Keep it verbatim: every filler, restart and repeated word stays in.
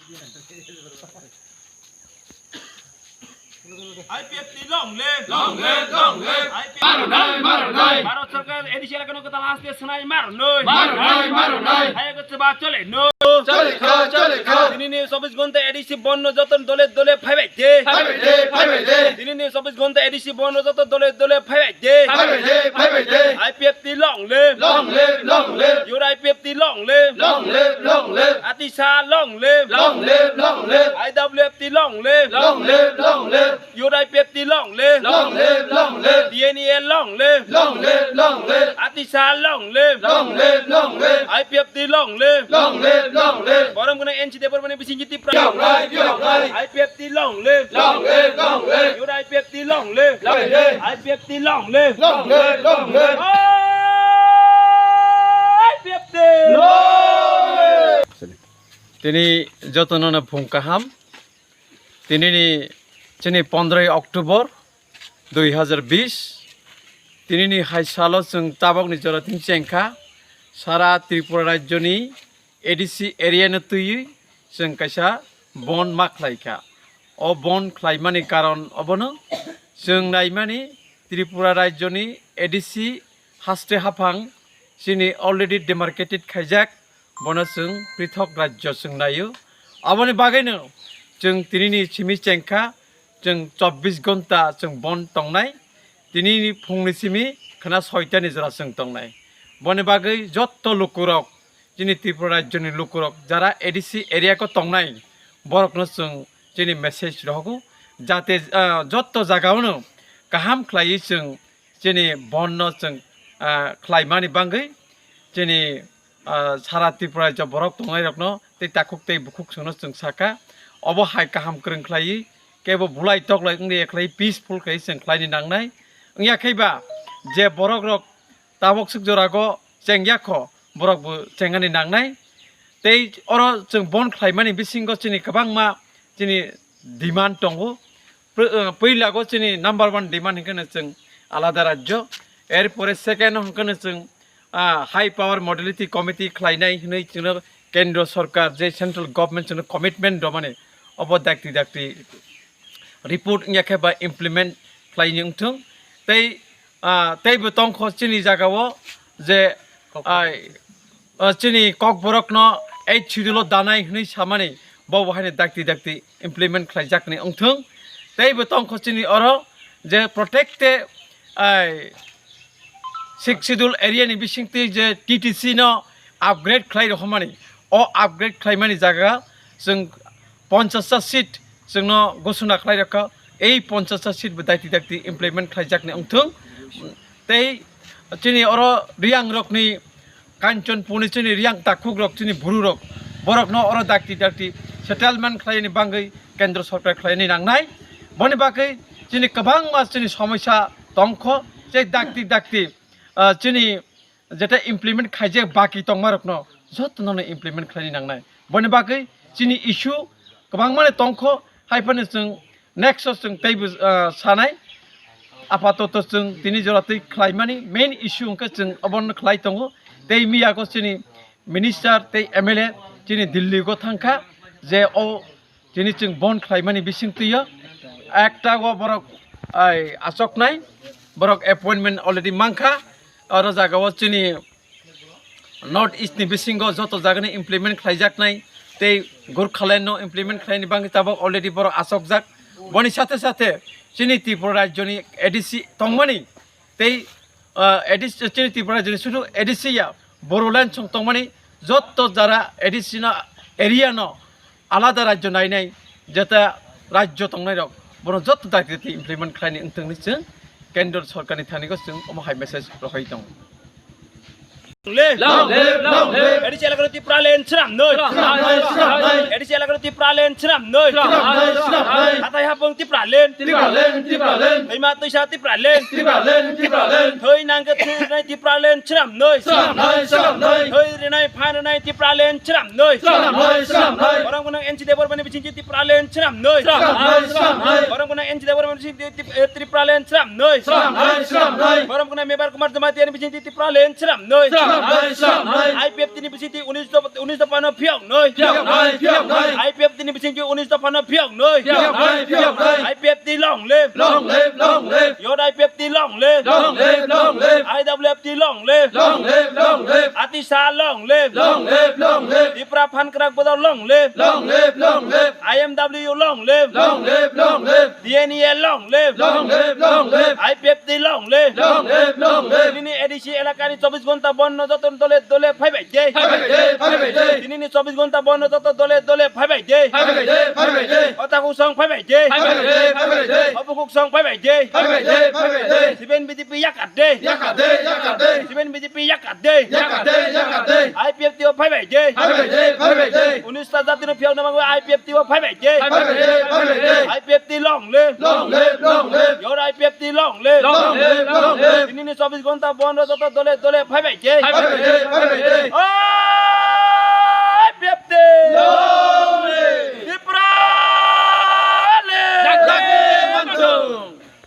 I P F T long live! Long live, long live! I P F T Maranai, maranai! Bharat Sarkar A D C elakano kwtal haste swnai maranai! Maranai, maranai! Hai kwchwba chole no! Chole kha, chole kha! Tinini chobbish ghonta A D C bondo joto dole dole phaibai de! Phaibai de, phaibai de! Tinini chobbish ghonta A D C bondo joto dole dole phaibai de! Phaibai de, phaibai de! I P F T long live! Long live, long live! Your I P F T long live! Long live, long live! Atisa long live! Long live, long live! I W F T long live! Long live, long live! Your I P F T long live! Long live, long live! T N E A long live! Long live, long live! Atisa long live! Long live, long live! I P F T long live! Long live, long live! Borom gwnang N C Debbarmani bisingtwi Tipra. Long live, long live! I P F T long live! Long live, long live! Your I P F T long live! Long live! I P F T long live! Long live, long live! I P F T! Long live! Tini jotono phung kaham. Tinini chini pondroi October dui hazar bish. Tinini hai salo chwng tabokni jora tin chengkha. Sara Tripura rajyoni A D C area no twiwi chwng kaisa bon ma khlaikha. O bon khlaimani karon obono chwng naimani Tripura rajyoni A D C haste haphang chini already demarcated khaijak, bono chwng prithok rajyo chwng naio. Aboni bagwino chwng tinini simi chengkha, chwng chobbish ghonta chwng bon tongnai. Tinini phungni simi khwna soitani jora chwng tongnai. Boni bagwi jotto lukurok, chini Tripura rajyoni lukurok jara A D C area ko tongnai, borokno chwng chini message rohogo, jate, ah, jotto jagaono kaham khlaiwi chwng chini bonno chwng, ah, khlaimani bagwi chini, ah, sara Tripura rajyo borok tongnairokno tei takhuk tei bukhuk chwngno chwng sakha. Obo hai kaham kwrwng khlaiwi, kebo bulai toklai wngya khlai peaceful khlai chwng khlaini nangnai. Wngya khaiba je borokrok tabok swk jorago chengya kho, borok bo chengani nangnai. Tei oro chwng bon khlaimani bisingo chini kwbangma chini demand tongo. Pw-, eh, puila go chini number one demand hwnkhe no chwng alada rajyo. Erpore second hwnkhe no chwng, ah, high power modality committee khlainai hwnwi chwngno kendro sarkar je central government chwngno commitment rwmani obo dakti dakti report wngya khe ba implement khlaini wngthung. Tei, ah, teibo tongkho chini jagao je, ai, ah, chini kokborokno eighth schedule o danai hwnwi samani bo bo haino dakti dakti implement khlaijakni wngthung. Teibo tongkho chini oro je protected, ai, sixth schedule area ni bisingtwi je T T C no upgrade khlai rohormani, o upgrade khlaimani jaga chwng ponchash ta seat chwngno ghosona khlai rokha. Ei ponchash ta seat bo dakti dakti implement khlaijakni wngthung. Tei chini oro Riyang rokni Kanchanpurni chini Riyang takhuk rok chini buru rok borokno oro dakti dakti settlement khlaini bagwi kendro sarkar khlaini nangnai. Boni bagwi chini kwbangma chini somosya tongkho, tei dakti dakti, ah, chini jeta implement khaijak baki tongmarokno jotono implement khlaini nangnai. Boni bagwi chini issue kwbangmani tongkho, hai phano chwng next o chwng teibo, ah, sanai. Apatoto chwng tini jora twi khlaimani main issue hwnkhe chwng obono khlai tongo. Tei miyago chini minister tei M L A chini Delhi go thangkha je o tini chwng bon khlaimani bisingtwio ekta go borok, ai, achoknai, borok appointment already mankha. Oro jagao chini North East ni bisingo joto jagani implement khlaijaknai tei Gorkhaland no implement khlaini bagwi tabok already borok achokjak. Boni sathe sathe chini Tripura rajyoni A D C tongmani tei, ah, A D C, chini Tripura rajyoni sudu A D C ya Bodoland song tongmani joto jara A D C no area no alada rajyo nainai, jeta rajyo tongnairok, bono joto dakti dakti implement khlaini wngthung hwnwi chwng kendro sarkarni thanigo chwng omo hai message rohoi tongo. Long live, long live. A D C elakano Tipraland swnamnoi. Swnamnoi, swnamnoi. A D C elakano Tipraland swnamnoi. Swnamnoi, swnamnoi. Hathai hapung Tipraland. Tipraland, Tipraland. Thwima twisa Tipraland. Tipraland, Tipraland. Thwi nangkhe thwinai Tipraland swnamnoi. Swnamnoi, swnamnoi. Thwi rinai phan rinai Tipraland swnamnoi. Swnamnoi, swnamnoi. Borok gwnang N G Debbarmani bisingtwi Tipraland swnamnwi. Swnamnwi, swnamnwi. Borom gwnang N G Debbarmani bisingtwi Tip-, eh, Tipraland swnamnwi. Swnamnwi, swnamnwi. Borom gwnang Mebar Kumar Jamatiani bisingtwi Tipraland swnamnwi. Swnamnwi, swnamnwi. I P F T ni bisingtwi unis dopha, unis dophano phiyoknwi. Phiyoknwi, phiyoknwi. I P F T ni bisingtwi unis dophano phiyoknwi. Phiyoknwi, phiyoknwi. I P F T long live. Long live, long live. Yod I P F T long live. Long live, long live. I W F T long live. Long live, long live. Atisa long live. Long live, long live. Tipra Phankrak Bodol long live. Long live, long live. I M W long live. Long live, long live. D N E A long live. Long live, long live. I P F T long live. Long live, long live. Nini A D C elakani chobbish ghonta bondo joto dole dole phaibai de. Phaibai de, phaibai de. Nini chobbish ghonta bondo joto dole dole phaibai de. Phaibai de, phaibai de. Otaku song phaibai de. Phaibai de, phaibai de. Obukuk song phaibai de. Phaibai de, phaibai de. Siben B J P yakar de. Yakar de, yakar de. Siben B J P yakar de. Yakar de, yakar de. I P F T o phaibai de. Phaibai de, phaibai de. Unis ta jatino phiyokna bagwi I P F T o phaibai de. Phaibai de, phaibai de. I P F T long live. Long live, long live. Your I P F T long live. Long live, long live. Nini chobbish ghonta bondo joto dole dole phaibai de. Phaibai de, phaibai de. Oh!